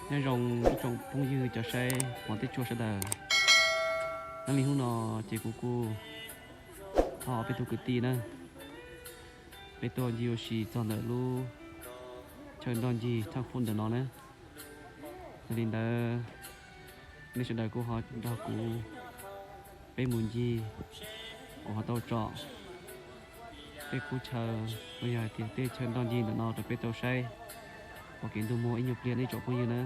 Nyob zoo ib tsoom phooj ywg cov saib Huam Teb Tsua sawv daws. Nyob li hnub no ces kuv kuj thov peb tug kwv tij na, peb tuaj ncig ua si txog ntawm lub chaw ntoj ncig Thaj Fuj ntawm no na. Yog li ntawd, nej sawv daws kuj ho nrog kuv peb mus ncig uas ho tau tsom tej qub chaw los yog hais tias tej chaw ntoj ncig ntawm no rau peb tau saib ua kev ntuj muag ib nyuag pliag na ib tsoom phooj ywg na.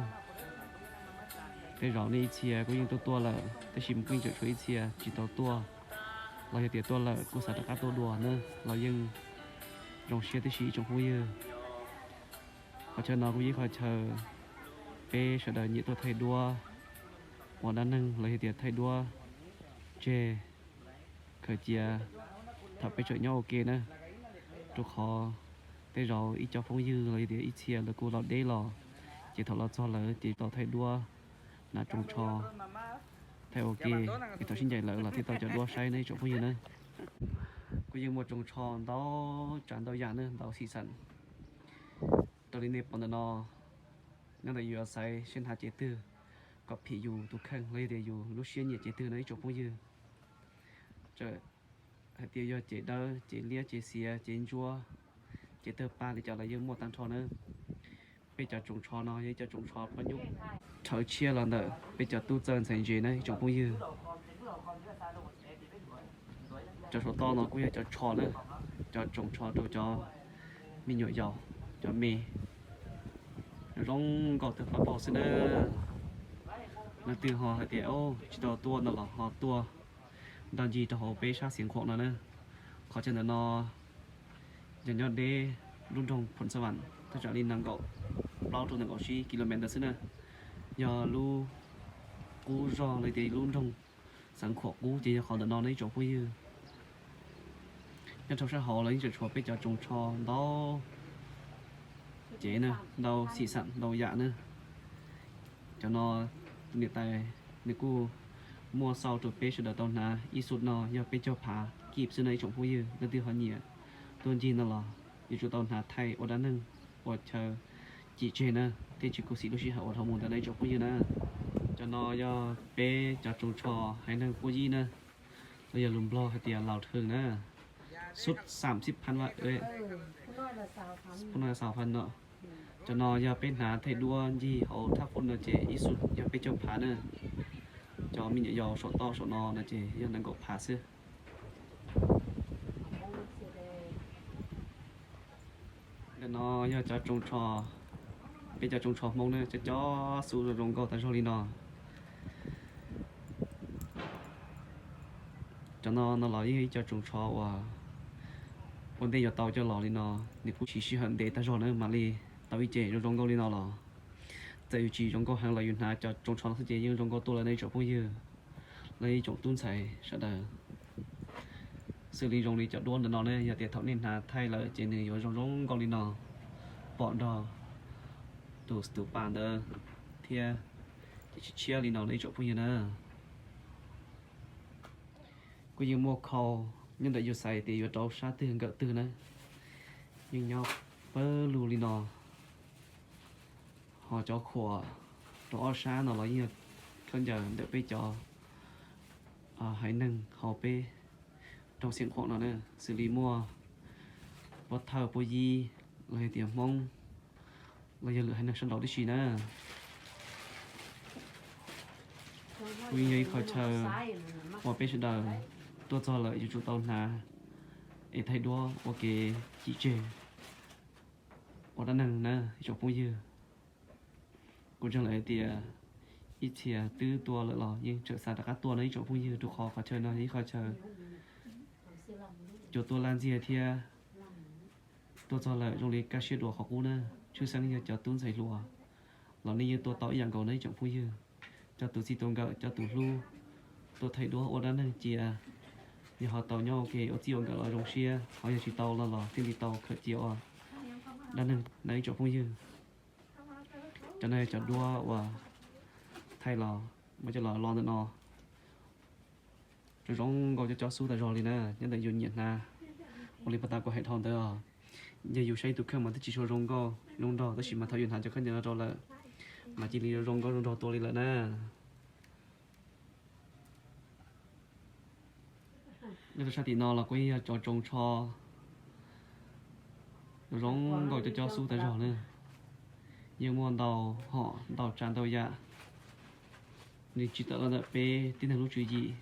Tej zaum nej ib txhia kuj yeej tuaj tuaj lawm tab sis kuj yeej tseem tshuav ib txhia tsis tau tuaj, los yog tias tuaj lawm kuj xav rov qab tuaj dua na los yeej zoo siab tib si ib tsoom phooj ywg. Qhov chaw no kuj yog ib qhov chaw peb sawv daws nyiam tuaj thaij duab ua dab neeg los yog tias thaij duab tseg khaws cia thaum peb tseem nyob ua ke na, rau qhov tej zaum ib co phooj ywg los yog tias ib txhia lawv kuj los deb los, ces thaum los txog lawv ces tau thaij duab hnav tsoos tsho thaij ua ke, es thaum sib ncaim lawm los thiaj tau cov duab saib na ib tsoom phooj ywg na. Kuj yeej muaj tsoos tsho ntau tsav ntau yam na, ntau xim xeem. Raws li nej pom ntawm no, nyob ntawm yus xaiv seb hnav cev twg kom phim yus tus kheej los yog tias yus lub siab nyiam cev twg no ib tsoom phooj ywg. Txawm hais tias yog cev dawb, cev liab, cev xiav, cev ntsuab, cev tawg paj li cas los yeej muaj tag nrho na. Peb cov tsoos tsho no yog ib cov tsoos tsho phob nyuj rhawv tshiab los ntawm peb cov tub txawj ntxhais ntse na ib tsoom phooj ywg. Cov saum toj no kuj yog cov tsho na, cov tsoos tsho rau cov me nyuam yaus, cov me. Zoo nkauj tawg pab paug xwb na. Leej twg ho hais tias tsis tau tuaj no los ho tuaj ntoj ncig rau hauv peb sab Xiav Khuam no na. Qhov chaw ntawm no yog nyob deb lub nroog Phoos Xas Vam thaj tsam li nees nkaum plaub rau nees nkaum tsib kilomev ntawd xwb na. Yog lub qub zog los tias lub nroog Xeev Khuam qub ces yog qhov ntawm no ne ib tsoom phooj ywg. Nyob rau sab hauv los yeej tseem tshuav peb cov tsoos tsho ntau cev na, ntau xim xam ntau yam na. Cov no tus niam tais nws kuj muaj xauj rau peb sawv daws tau hnav, ib xub no yog peb caug phav kib xwb no ib tsoom phooj ywg. Leej twg ho nyiam tuaj ncig no los yuav tsum tau hnav thaij ua dab neeg ua chaw cim tseg na, thiaj tsis khuv xim lub sij hawm uas dhau mus ntawd na ib tsoom phooj ywg na. Cov no yog peb cov tsoos tsho haiv neeg Puab Yib na, los yog lus Nplog hais tias laus thwj na, xub xam xib phan vaj, xab phan no. Cov no yog peb hnav thaij duab ncig hauv thaj foob no ces ib xub yog peb caug phav na. Cov me nyuam yaus saum toj saum no no ces yog nees nkaum phav xwb. Ntawm no yog cov tsoos tsho, peb cov tsoos tsho Hmoob na, cov cov xub zoo zoo nkauj tag zog li no. Cov no no los yeej ib co tsoos tsho uas ua ntej yuav tau coj los li no, nws kuj siv sij hawm ntev tag zog na mam li tau ib ce zoo zoo nkauj li no los. Txawm yus tsis zoo nkauj heev los yus hnav cov tsoos tsho no xwb ces yeej zoo nkauj tuaj lawm ne ib tsoom phooj ywg, los ib tsoom tub ntxhais sawv daws. Xws li zoo li cov duab ntawm no ne, yog tias thaum nej hnav thaij lawm ces nws yuav zoo zoo nkauj li no, pom nrog tus stupa ntawd thiab, ces tshiab tshiab li no na ib tsoom phooj ywg na. Kuj yeej muaj khau nyob ntawm yus xaiv tias yuav rau sab twg nkawm twg na, yeej nyob pawg lug li no. Ho cov khuam rau ob sab no los yeej yog khaub ncaws ntawm peb cov haiv neeg hauv peb rooj Xeev Khuam no na, xws li muaj Puab Thawj, Puab Yib, los yog tias Hmoob, los yog lwm haiv neeg sab nraud tib si na. Kuj yeej yog ib qho chaw uas peb sawv daws tuaj txog lawm yuav tsum tau hnav es thaij duab ua kev cim tseg ua dab neeg na ib tsoom phooj ywg. Kuv ntseeg lawm hais tias ib txhia twb tuaj lawm los yeej tseem xav rov qab tuaj no ib tsoom phooj ywg, rau qhov qhov chaw no yog ib qho chaw cua tuaj laj ntxiag thiab tuaj txog lawm zoo li kaj siab dua qhov qub na. Tshwj xeeb yog cov tub ntxhais hluas los nej yeej tuaj tau ib yam nkaus na ib tsoom phooj ywg. Cov tus txij tus nkawm, cov tus hlub tuaj thaij duab ua dab neeg cia, yog ho tau nyob ua ke ua txij ua nkawm los zoo siab, ho yog tsis tau los los thiaj li tau khaws cia ua dab neeg na ib tsoom phooj ywg. Cov no yog cov duab uas thaij los muab coj los lo ntawm no. Zoo zoo nkauj cov cov xub tas zog li na, nyob ntawm yus nyiam hnav. Ua li pas tas kuv hais dhau ntawd os, yog yus saib tus kheej mas twb tsis tshua zoo nkauj zoo nraug, tab sis mas thaum yus hnav cov khaub ncaws no rau lawm, Mas cia li zoo nkauj zoo nraug tua li lawm na. Nyob rau sab tim no los kuj yeej yog cov tsoos tsho zoo nkauj cov cov xub tag zog na. Yeej muaj ntau hom ntau tsav ntau yam. Nws tsim tawm los ntawm peb tib neeg lub tswv yim,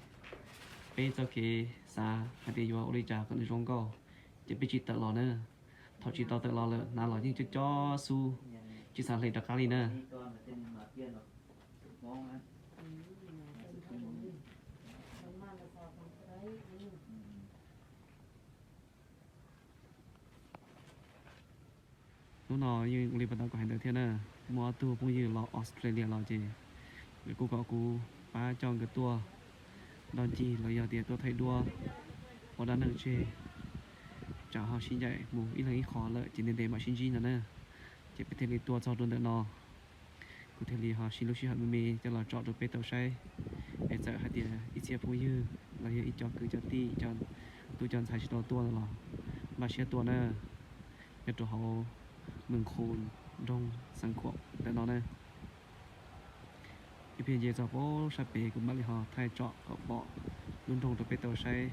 peb txoj kev xav hais tias yuav ua li cas kom nws zoo nkauj, ces peb tsim tawm los na. Thaum tsis tau tawm los lawm hnav los yeej cov cov xub, tsis xav hle rov qab li na. Hnub no yeej ua li pas tau kuv hais ntawd thiab na, muaj ob tug phooj ywg los Australia los ces nkawd kuj kom kuv pab coj nkawd tuaj nroj ncig los yog tias tuaj thaij duab ua dab neeg tseg, tsam ho sib ncaim mus ib leeg ib qho lawm ces ntev ntev mam sib ntsib no na. Ces peb thiaj li tuaj txog rau ntawm no, kuv thiaj li ho siv lub sij hawm me me coj los tsom rau peb tau saib. Es txawm hais tias ib txhia phooj ywg los yog ib co kwv cov tij, ib co tub cov ntxhais tsis tau tuaj los npaj siab tuaj na, nyob rau hauv Mws Khu, nroog Xeev Khuam ntawm no na. Ib pliag nce txog pem sab pem kuv mam li ho thaij tsom kom pom lub nroog rau peb tau saib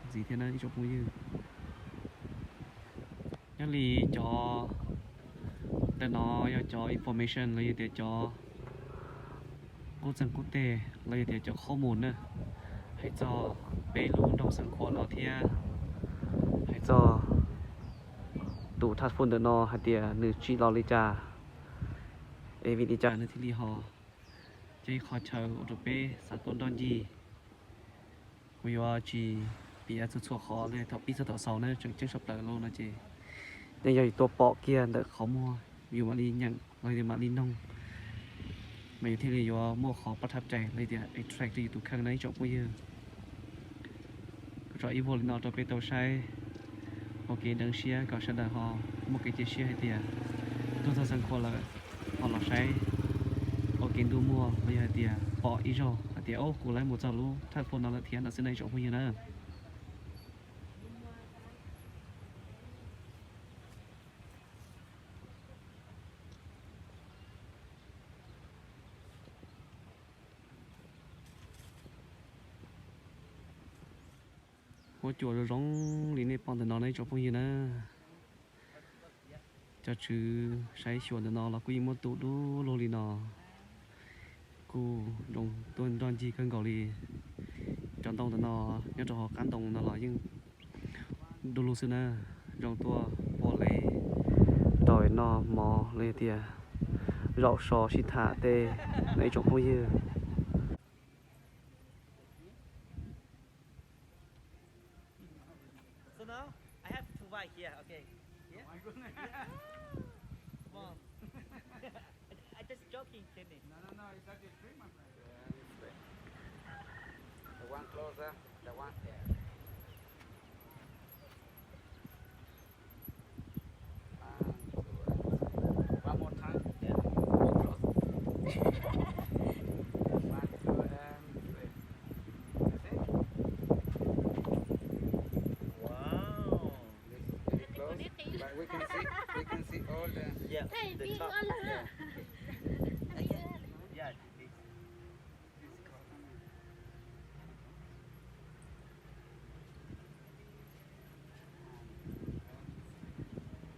ntxiv thiab na ib tsoom phooj ywg. Nyob li cov ntawm no yog cov information los yog tias cov qub txeeg qub teg los yog tias cov qhob mus na, hais txog peb lub nroog Xeev Khuam no thiab hais txog tus thaj fum ntawm no hais tias nws tsim los li cas, es vim li cas nws thiaj li ho cov ib qho chaw ua rau peb xav tuaj nroj ncig. Kuv yuav tsis piav txhua txhua qhov li thaum pib txog thaum xaus na, tseem ceeb sawv plaws lawm no ces yeej yog yus tuaj pom kiag ntawm qhov muag yus mam li nyeem los yog mam li noog, mas yus thiaj li yuav muaj qhov pab thab cai los yog tias attract rau yus tus kheej na ib tsoom phooj ywg. Kuv tso ib vuag li no rau peb tau saib ua kev deev siab kom sawv daws ho muaj kev cia siab hais tias tuaj txog Xeev Khuam lawm ho los saib ua kev ntuj muag los yog hais tias pom ib zaug hais tias, o, kuv lawv mus txog lub thaj fum no lawm thiab no xwb na ib tsoom phooj ywg na. Huab cua zoo zoo li nej pom ntawm no na ib tsoom phooj ywg na. Cov tswv saib xyuas ntawm no los kuj yeej muab tu du lug li no, kuj zoo tuaj nroj ncig kawg nkaus li. Cov ntoo ntawm no nyob rau hauv qab ntoo no los yeej du lug xwb na, zoo tuaj ua li rau noj mov los yog tias zaum so sib tham tej na ib tsoom phooj ywg. So now I have two bike here, okay? Yeah? Small. I just joking, Kenny. No, no, no, it's not your dream, my friend. The one closer, the one there. One, two, and three. One more time. Yeah. Close. One, two, and three. You see? Wow. This is very close, but we can see, we can see all the, yeah, the top. Yeah. Yeah, this.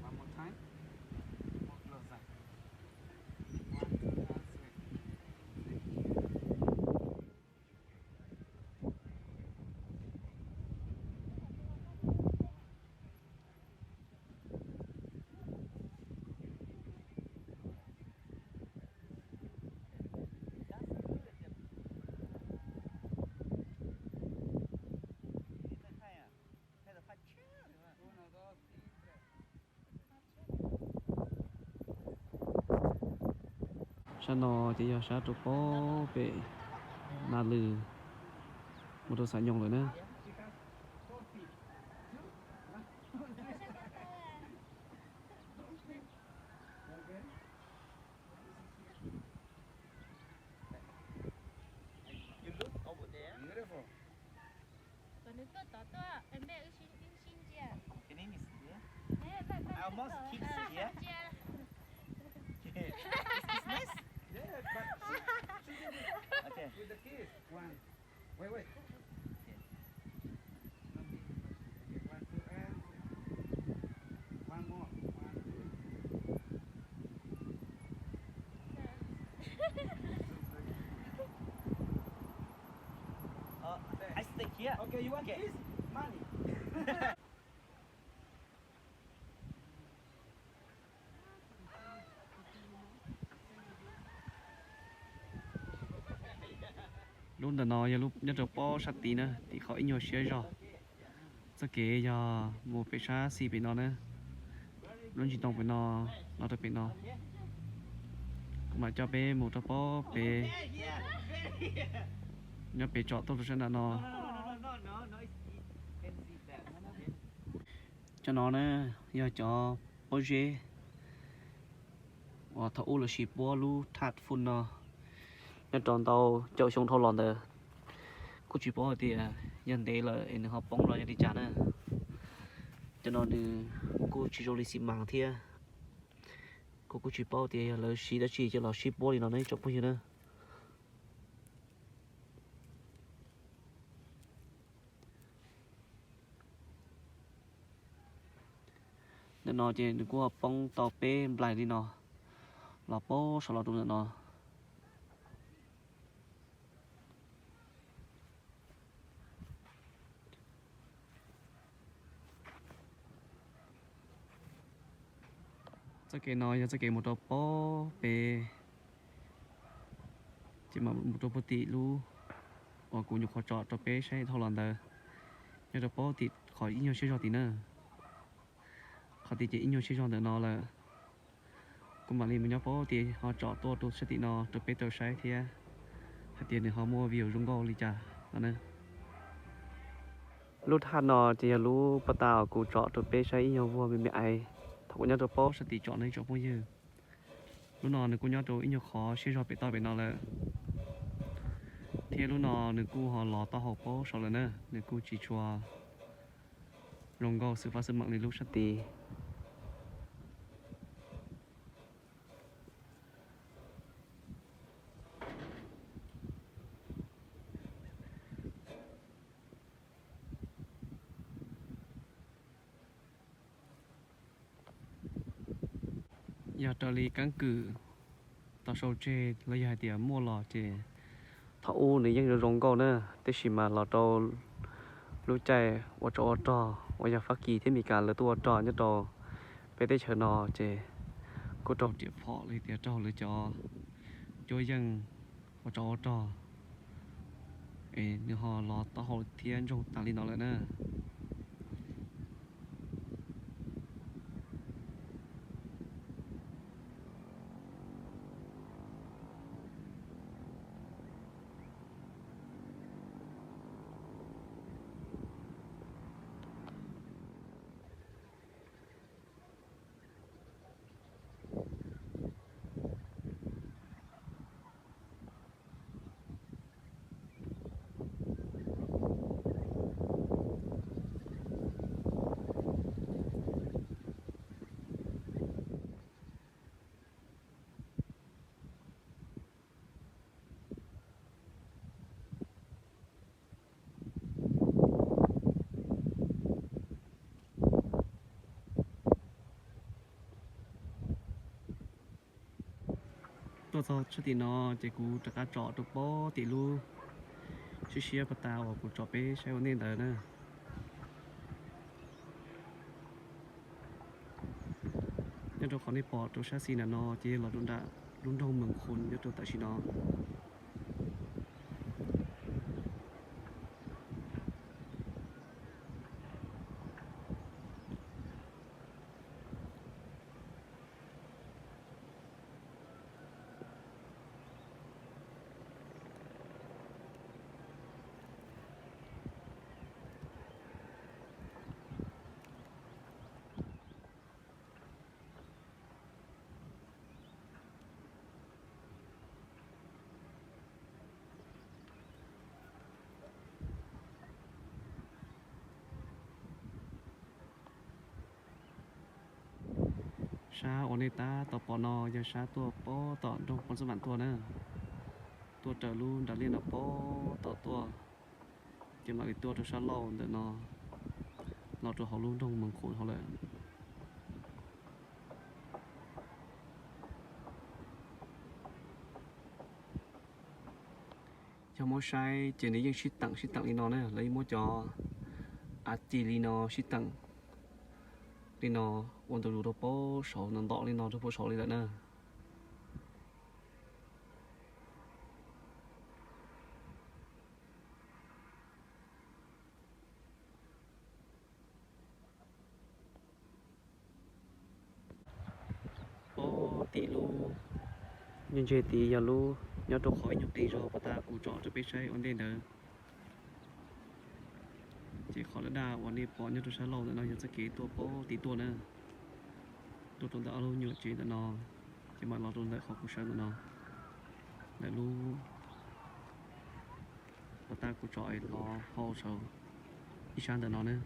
One more time. More closer. One, two, and three. Sab no ces yog sab rau pem Nas Lwm mus rau Xam Nyoos lawm na. Kom nws tuaj tod tuaj, npej wb sib ntsia. I almost keep here. Okay. With the kiss. One. Wait, wait. Okay. One, two, and one more. One, two. Uh, I stay here. Okay, you want this? Money. Lub ntawm no yog lub nyob rau pob sab tid na, tim qhov ib nyuag siab zog. Txoj kev yog mus pem sab xis pem no na. Lub ntsis ntoo pem no, los rau pem no. Kuv mam coj peb mus rau pob pem, nyob pem tsom tuaj rau sab nram no. Cov no na, yog cov pob zeb uas thaum ub lawv siv puab lub thaj fun no nyob rau ntau caum xyoo dhau los ntawd. Kuj tsis paub hais tias yog ntev lawm es nws ho poob los yog li cas na. Cov no nws kuj tsis zoo li xi mas thiab. Kuv kuj tsis paub tias yog lawv siv dab tsi coj los sib puab li no ne tsoom phooj ywg na. Ntawm no ces nws kuj poob tau peb nplais li no, los poob saum los rau ntawm no. Txoj kev no yog txoj kev mus rau pob pem, ces mam mus rau puag tim lub uas kuv nyuam qhuav tsom rau peb saib dhau los ntawd, nyob rau pob tim qhov ib nyuag siab zog tim na. Qhov tid ces ib nyuag siab zog ntawm no lawm. Kuv mam li mus nyob pob tid ho tsom tuaj rau sab tim no rau peb tau saib thiab hais tias nws ho muaj view zoo nkauj li cas no na. Lub thaj no ces yog lub pas tas uas kuv tsom rau peb saib ib nyuag vuag me me aiv thaum kuv nyob rau pob sab tid tsom no ib tsoom phooj ywg. Lub no nws kuj nyob rau ib nyuag qhov siab zog pem toj pem no lawm, thiab lub no nws kuj ho los taub hau pob saud lawm na, nws kuj tsis tshua zoo nkauj xwm fab xwb mam li lub sab tid. Yog raws li keeb kwm tau sau tseg los yog hais tias muaj los ces thaum ub nws yeej zoo zoo nkauj na, tab sis mas los rau lub caij ua tsov ua rog uas yog Fab Kis thiab Mes Kas lawv tuaj ua rog nyob rau peb teb chaws no ces kuj raug riam phom los yog tias raug lawv cov cuab yeej ua tsov ua rog es nws ho los taub hau thiab ntsoog tas li no lawm na. Tuaj txog sab tim no ces kuv rov qab tsom rau pob tim lub siab siab pas tas uas kuv tsom peb saib ua ntej ntawd na. Nyob rau qhov nej pom rau sab xis nram no ces yog los rau nram lub nroog Mees Qhus nyob rau tam sim no. Sab uas nej tab tom pom no yog sab tuaj pem tom nroog Poob Xab Vam tuaj na, tuaj raws lub nram liaj no pem tom tuaj, ces mam li tuaj rau sab laug ntawm no, los rau hauv lub nroog Moos Qus hauv lawm. Yog muab saib ces nws yeej sib teem sib teem li no na, lawv yeej muab cov av ci li no sib teem li no ua ntu zus rau pem saud, ntom ntom li no rau pem saud li lawm na. Pem tim lub ntseg tid yog lub nyob rau qhov ib nyuag qis zog puag ta kuv tsom rau peb saib ua ntej ntawd. Ces qhov daj daj uas nej pom nyob rau sab laug ntawm no yog txoj kev tuaj pem tid tuaj na, tuaj rau ntawm ob lub nyuam tsev ntawm no, ces mam los rau ntawm qhov kuv sawv ntawm no, ntawm lub puag ta kuv tsom los hau saud ib sab ntawm no na.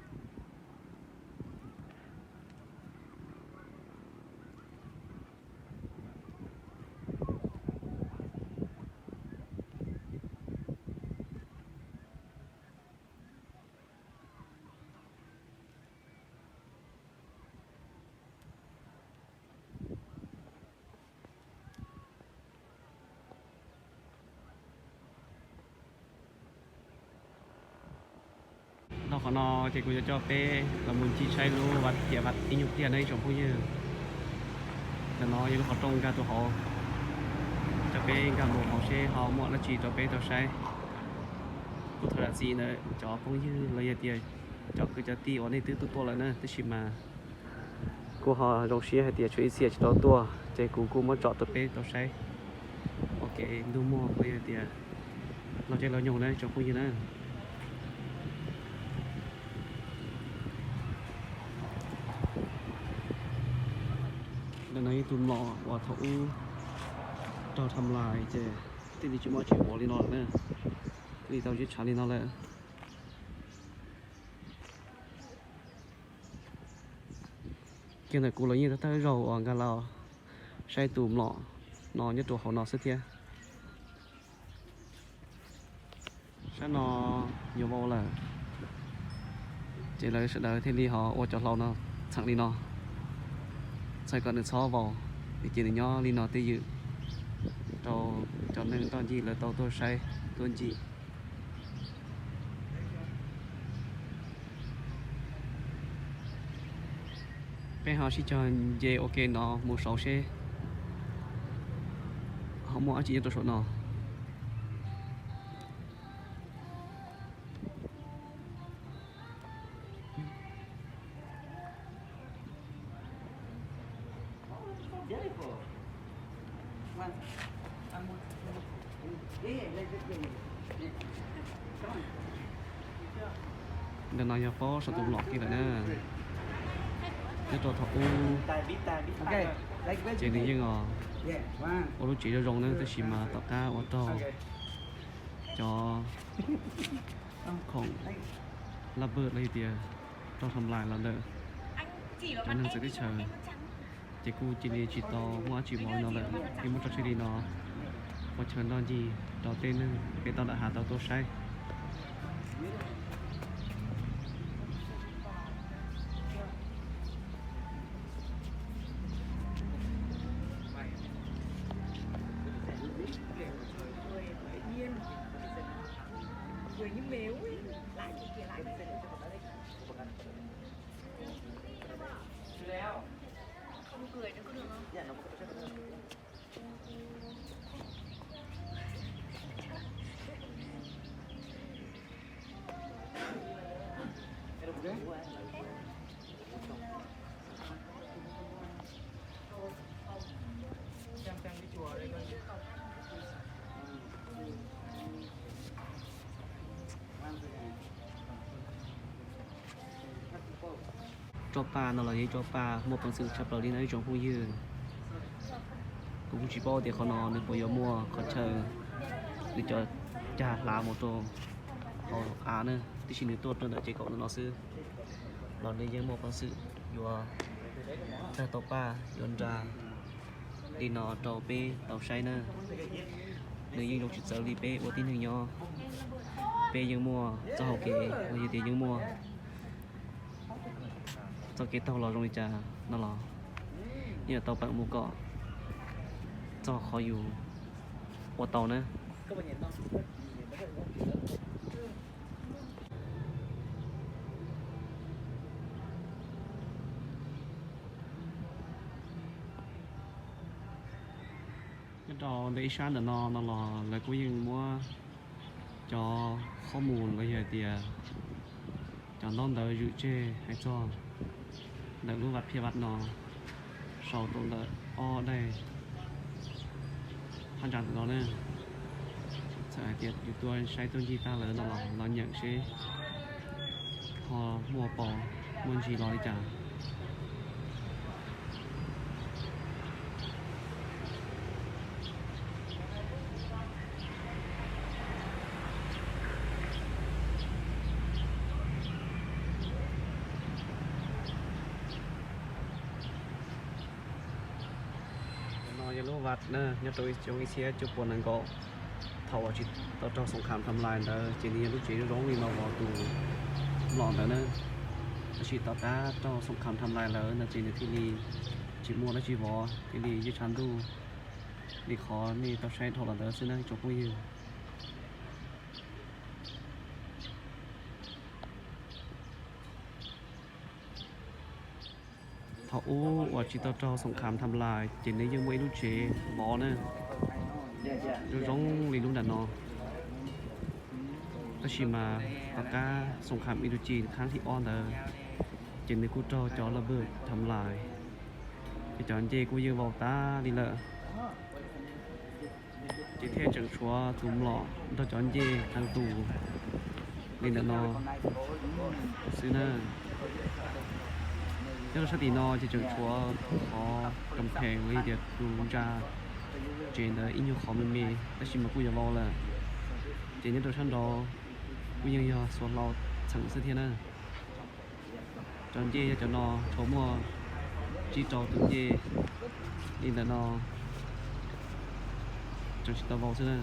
Dhau qhov no ces kuv yuav coj peb los mus ncig saib lub vaj tiam vaj ib nyuag pliag na ib tsoom phooj ywg. Ntawm no yog lub qhov rooj nkag rau hauv, coj peb nkag mus hauv seb ho muaj dab tsi rau peb tau saib. Kuj thov zam txim ntawm cov phooj ywg los yog tias cov kwv cov tij uas nej twb tuaj tuaj lawm na, tab sis mas kuj ho zoo siab hais tias tshuav ib txhia tsis tau tuaj ces kuv kuj muab tsom rau peb tau saib ua kev ntuj muag los yog tias laug caij laug nyoog na tsoom phooj ywg na. Ntawm no ib tug mlom uas thaum ub raug tham lais ces thiaj li tsis muaj dab tsi pom li no lawm na, thiaj li tau ziab tshav li no lawm. Kiag ntawm kuv los yeej thawj zaug uas nkag los saib tus mlom no nyob rau hauv no xwb thiab. Sab no yuav vau lawm, ces lawv sawv daws thiaj li ho ua cov hlau no txheem li no, txhawm kom nws txhob vau, ces nws nyob li no twj ywm rau cov neeg toj ncig lawv tau tuaj saib tuaj ncig. Peb ho sib cog nce ua ke no mus saud seb ho muaj dab tsi nyob rau saum no. Ntawm no yog pob saum tus mlom kiag lawm na. Nyob rau thaum ub ces nws yeej os ua lub tsev zoo zoo na, tab sis mas tom qab ua raug cov khoom laj npawj los yog tias raug tham lais los ntawm cov neeg txawv teb chaws, ces kuj cia li tsis tau muaj dab tsi mov li no lawm, yeej muab tso tseg li no ua chaw noj ncig rau tej neeg pem toj nram hav tau tuaj saib. Roj pa no los yog ib roj pa muaj peev xwm tshaj plaws li no ib tsoom phooj ywg. Kuv kuj tsis paub tias qhov no nws puas yuav muaj qhov chaw nws cov cag hlav mus rau hauv av na, tiam sis nws tuaj rau ntawm ces kaum ntawm no xwb los nws yeej muaj peev xwm yuav Tag tau paj yuav nra li no rau peb tau saib na. Nws yeej zoo tsis txawv li peb ua tib neeg nyob. Peb yeej muaj txoj hau kev los yog tias yeej muaj txoj kev taug los zoo li cas no los yeej yuav tau peem mus kom txog qhov yus ua tau na. Nyob rau ntawm ib sab ntawm no no los lawv kuj yeej muab cov qhob mus los yog tias cov ntaub ntawv zwm tseg hais txog ntawm lub vaj phiaj vaj no sau rau ntawm ob daim phab ntsa ntawm no ne. Txawm hais tias yus tuaj saib tuaj ncig tag lawm no los los nyeem seb ho muaj pom muaj ntsis los li cas. No yog lub vaj na, nyob rau xyoo ib txhiab cuaj puas nees nkaum, thaum uas tsis tau raug xoom kham tham lais ntawd ces nws yog lub tsev zoo li no vov tus mlom ntawd na. Tab sis tom qab raug xoom kham tham lais lawm no ces nws thiaj li tsis muaj dab tsi vov, thiaj li yeej tshav ntuj li qhov nej tau saib dhau los ntawd xwb na tsoom phooj ywg. Thaum ub uas tsis tau raug xoom kham tham lais ces nws yeej muaj ib lub tsev vov na, zoo zoo li lub nram no. Tab sis mas tom qab xoom kham ib lub tsev khav thib ob ntawd ces nws kuj raug cov laj pwg tham lais, ces cov ncej kuj yeej vau tas li lawm. Ces thiaj tseem tshuav tus mlom nrog cov ncej qee tus li ntawm no xwb na. Nyob rau sab tim no ces tseem tshuav qhov kam phees los yog tias tus ntsa tsev ntawd ib nyuag qhov me me tab sis mas kuj yuav vau lawm. Ces nyob rau sab nraud kuj yeej yog xuas hlau txheem xwb thiab na. Cov ncej yog cov no tshuav muaj tsib rau tus ncej li ntawm no tseem tsis tau vau xwb na.